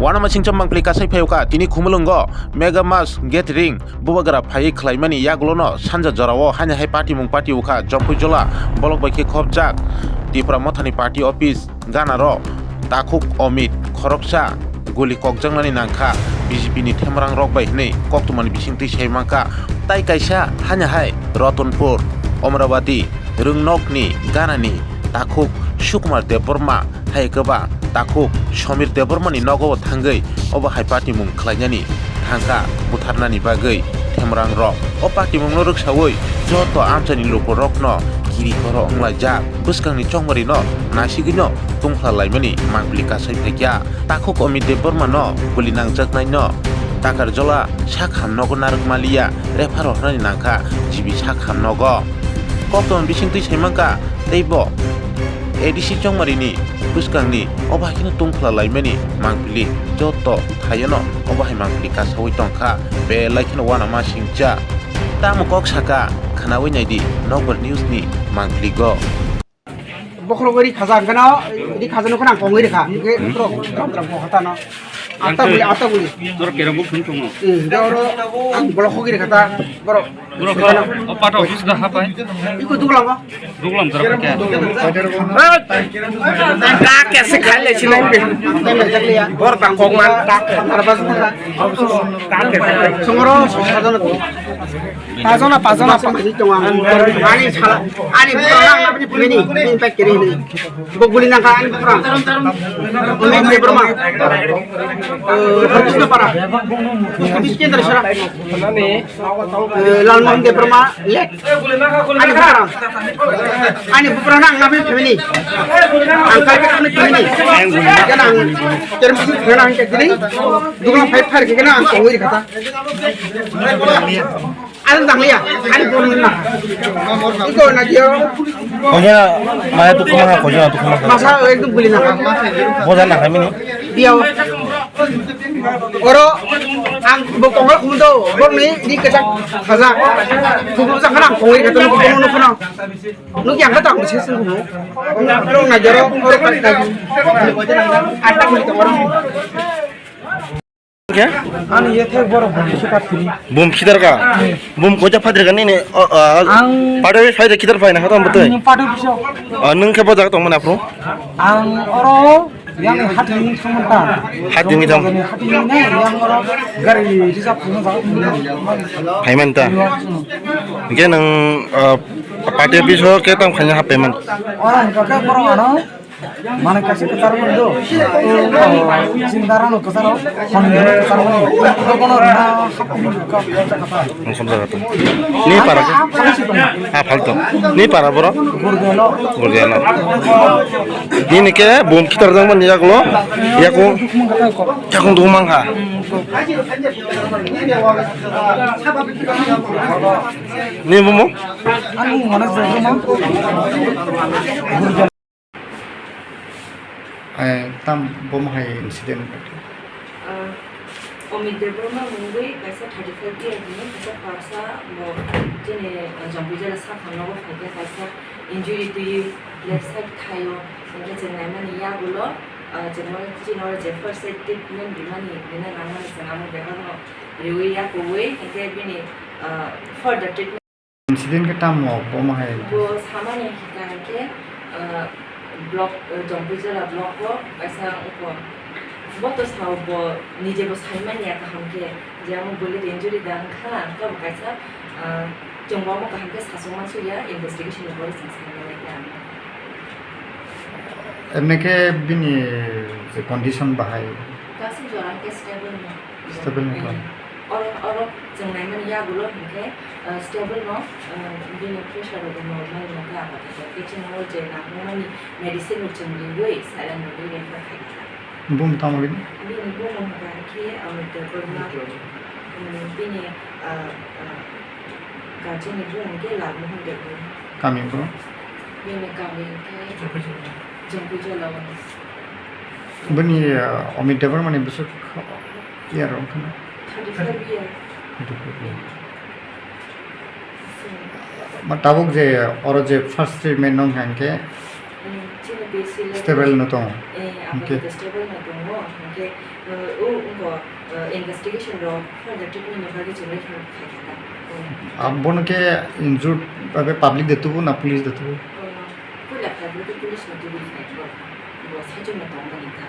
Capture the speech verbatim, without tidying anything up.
Uanamasingcha mangpili kasai phaiwkha tini Khumulwngo Mega Mass Gathering bubagra phaiwi khlaimani yagulono sanja jorao haino hai patimung pati wkha Jompuijola bolok bai khe khopjak Tipra Mothani party office ganaro takhuk Omit khoroksa guli kokjaknani nangkha B J P ni themrang rok bai hwnwi koktwmani bisingtwi sai mankha. Tai kaisa haino hai Ratanpur, Amravati, Rwngnokni ganani takhuk Sukumar Debbarma hai kwba takhuk Samir Debbarmani nogo thangwi obo hai patimung khlainani thangkha butharnani bagwi themrang rok. O patimungno rwksawi joto amchaini lukurokno kiri koro wnglaijak. Bwskangni chongmarino nasigwino tungphla laimani mangpili kasai phaikha. Takhuk Omit Debbarmano guli nangjaknaino Takarjola sak hamnogo narwk maliya rephar rwnani nangkha G B sak hamnogo. Koktwma bisingtwi sai mankha teibo A D C chongmarini bwskangni obo hai kheno tungphla laimani mangpili joto thaiono obo hai mangpili kasawi tongkha belai kheno uanamasingcha. Tamo kok saka khwnawi naidi Nokbar News ni mangpiligo. Bokhorok ri khaja hwnkhe no, ri khaja no khwna kongwi rikha. Hwnkhe borok gram gram kok hata no. Atta guli, atta guli. Tor kerong bo phun tongo. Hmm, hwnkhe oro ang bolok hogwi rikha ta borok. Borok o pato office da hapai. Iko duglam ba? Duglam tor khe. Ka kese khai le sinai be. Bor ta kok man ta. Songoro sajana. Pajona, pajona. Ani sala, ani bukrang nang nabini phimini, bini impact kiri hini. Bo guli nangkha ani bukrang. Omit Debbarma. Eh, Harkishnapara. Post office kendra sara. Eh, Lalmohan Debbarma late. Ani bukrang. Ani bukrang nang nabini phimini. Ang kalbe kami phimini. Ganang. Termisi ganang kiri. Duglam five thar kiri ganang kongwi kata. Ano tangliya, ani phone na. Iko na kyo. Oja maya tu kuma ha, oja tu kuma ha. Masa ekdom guli na. Boja na kami ni. Dia. Oro ang bo kongol khum do, bor ni di kachak khaja. Khum sa khana kongol kata no kono no kono. No yang kata ang sesung no. No na jaro oro kata. Ata guli to oro. Khe? Ani ye thek borok bum khitar thini. Bum khitar ka? Bum koja phadir ka nini, o, o, ang pada wi phaida khitar phaina khatam bwtwi? Ang pada bisa. O, nwng khe bo jaga tongmani aphuru? Ang oro yang hati ni thangmanta. Hati ni thang. Hati ni ne yang oro gari reserve thangma jaga thangmani. Phaimanta. Hwnkhe nwng, o, party office o khe tamo khaina hap payment? Oro hwnkhe borok ano. Mane kaisa kwcharo mwnwi do. Sindarano kwcharo, hwnwi kwcharo mwnwi. Bono rwna hapni kok kok kata. Ang somjak kata. Ni para ke? Ah, phalto. Ni para boro? Gurdiano. Gurdiano. Nini ke bum khitar jang mani yaklo. Yakung. Yakung dukmang kha. Ni bumo? Ani mana jagama. Gurdiano. Eh, tam bomo hai incident. Ah, Omit Debbarma mungwi kaisa thirty five year ni kaisa parsa bo chini, ah, Jompuijala sakhamno bo phaikha kaisa injury twiwi left side thaio hwnkhe chwng naimani yagulo, ah, chwngno chini oro je first aid treatment rimani rina nangmani chwng amo bebakno riwi yakuwi hwnkhe bini, ah, further treatment. Incident khe tamo bomo hai? Bo samani hika hwnkhe, ah, block, ah, Jompuijala block o kaisa wngkha. Bo to sao bo nije bo sai manya kaham khe je amo bullet injury da wngkha, wngkha bo kaisa, ah, chwng bo amo kaham khe sachwng ma suya investigation ni pore chwng sai manya khe ang. Emne khe bini je condition bahai? Kaisa jora khe stable no. Stable ni khe? Mm. Oro, oro chwng naimani yagulo hinkhe, ah, stable no, ah, bini pressure rok normal no khe apato khe chwng o je nangmani medicine rok chwng riwi saline rok riwi refer khaikha. Bum tamo bini? Bini bumung hwnkha khe, ah, Debbarma, mm, bini, ah, ah, guardian ni bumung khe Lalmohan Debbarma. Kami bro? Bini kami khe Jompuijala o. Bini, ah, Omit Debbarma ni bwswk year wngkha na? Thirty five year. Thirty five year. Ma tabuk je oro je first treatment nong hwnkha hwnkhe? Mm, chini Stable no tongo. Eh, okay. Apato stable no tongo, hwnkhe, eh, o, wngkha, eh, investigation rok further treatment ni bagwi chwng refer khai kha ta. Abono khe injured, abe public de tubu na police de tubu? Eh, puila phaibrwkhe police no tubui phai bo. Bo saichung no tongmani ta.